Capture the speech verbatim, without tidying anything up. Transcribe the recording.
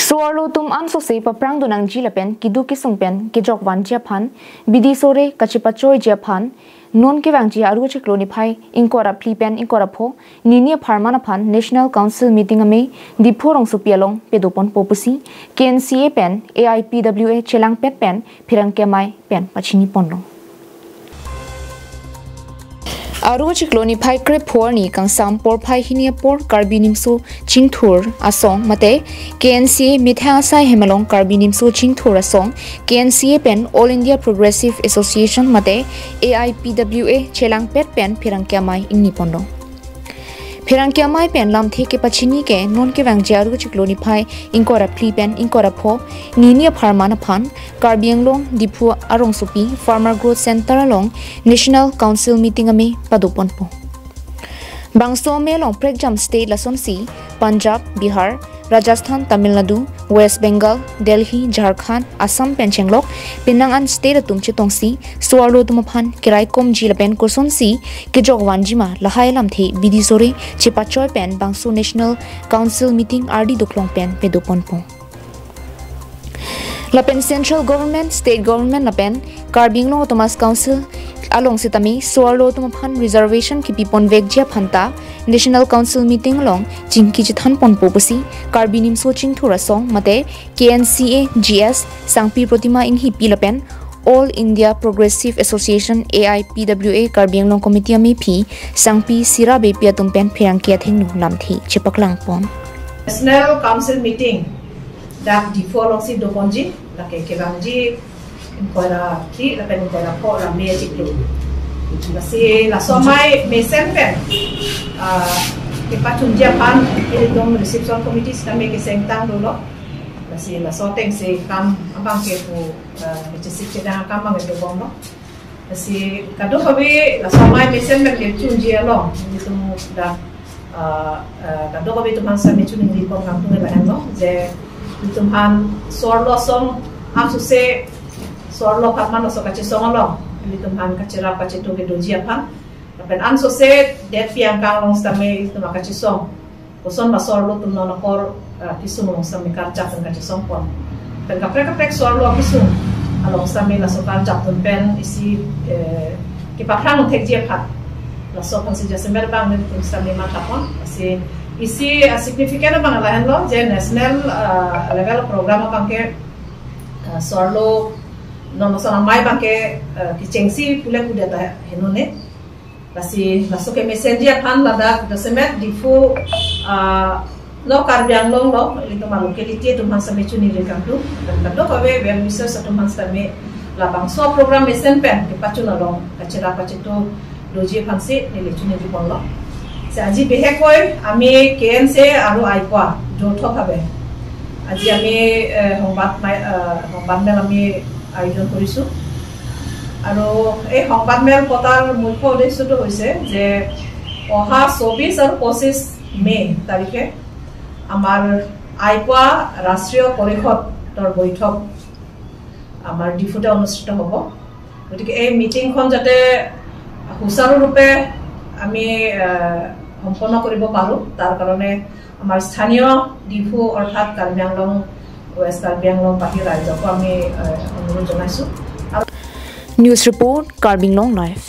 So-arlo atum ansose paprang donangji lapen keduk kesung pen kejok vanji aphan, bidi sore kachepachoiji aphan, non kevangji Aru achiklo niphai ingkoi ra phli pen ingkoi ra pho, nini apharman aphan National Council Meeting amei Diphu rongsopi along padoponpo pusi K N C A pen A I P W A chelangpet pen pherangke amei pen pachiniponlo. Aru achiklo niphai krepho arni kangsam porphai hini apor Karbi Nimso Chingthur Asong mate K N C A methang asai hem along Karbi Nimso Chingthur Asong, K N C A pen All India Progressive Association mate A I P W A chelangpet pen pherangke amei ingniponlo. Pherangke amei pen lamthe kepachini ke non kevangji Aru achiklo niphai ingkoi ra phli pen ingkoi ra pho, nini apharman aphan Karbi Anglong Diphu arongsopi Farmer Growth Center along National Council Meeting amei padoponpo. Bangso amei along prekjam state lasonsi Punjab, Bihar, Rajasthan, Tamil Nadu, West Bengal, Delhi, Jharkhand, Assam pen chenglok penang an state atum chetongsi so-arlo atum aphan keraikomji lapen kosonsi kejok vanji ma lahai alamthe bidi sore chepachoi pen bangso National Council Meeting ardi doklong pen padoponpo. Lapen Central Government, State Government lapen Karbi Anglong Autonomous Council along sitame so-arlo atum aphan reservation kepiponvekji aphan ta National Council Meeting along chingki chethanponpo pusi Karbi Nimso Chingthur Asong mate K N C A G S Sangpi Protima Enghipi lapen All India Progressive Association A I P W A Karbi Anglong Committee amei phi Sangpi Sira Beypi atum pen pherangke athengno lamthe chepaklangpon. National Council Meeting dak Diphu alongsi doponji, lake kevangji ingkoi ra phli lapen ingkoi ra pho ra mei achiklo. Lasi laso amei mesen pen, ah, kepachunji aphan ilitum reception committee sitame kesengtang dolo. Lasi laso atengsi kam abang ke pu, ah, kechesik chedang akam abang ke dobomlo. Lasi kadokave laso amei mesen pen kechunji along ilitum dak, ah, ah, kadokave atum aphan sitame chiningri pon kangtung lahenlo, je ilitum aphan so-arlo asong ansose so-arlo apharman laso kachesong along ilitum aphan kacherap kacheto kedoji aphan, lapen ansose detpi angkang along sitame ilitum akachesong koson ba so-arlo atum non apor, ah, kesung along sitame karjap pen kachesongpon. Pen kaprek kaprek so-arlo kesung along sitame laso karjap atum pen isi, eh, kepaphrang thekji aphan, laso aphansi jasemet abang nelitum sitame mathapon. Lasi isi, ah, significant abang lahenlo, je national, ah, level program abang ke, ah, so-arlo non laso amei abang ke, ah, kechengsi pule pudet ta henone. Lasi laso kemesenji aphan ladak jasemet Diphu, ah, lo Karbi Anglong lo, ilitum alocality atum aphan sitame chiningri kangtung, lapen kadokave well wishers atum aphan sitame labangso program mesen pen kepachun along kacherap kacheto doji aphansi neli chiningri ponlo. Lasi aji bihek koi ami K N C A aru AIPWA যৌথভাৱে আজি আমি, এ, সংবাদ মাই-, এ, সংবাদ মেল আমি আয়োজন কৰিছো। আৰু এই সংবাদ মেল পতাৰ মুখ্য উদ্দেশ্যটো হৈছে যে অহা চৌবিশ আৰু পঁচিশ মে তাৰিখে আমাৰ আইপোৱা ৰাষ্ট্ৰীয় পৰিষদৰ বৈঠক আমাৰ ডিফুতে অনুষ্ঠিত হ'ব। গতিকে এই মিটিংখন যাতে সুচাৰুৰূপে আমি, এ, সম্পন্ন কৰিব পাৰোঁ, তাৰ কাৰণে আমাৰ স্থানীয় ডিফু অৰ্থাৎ কাৰ্বি আংলং, ৱেষ্ট কাৰ্বি আংলং বাসী ৰাইজকো আমি, এ, অনুৰোধ জনাইছোঁ। আৰু News report, Karbi Anglong Live.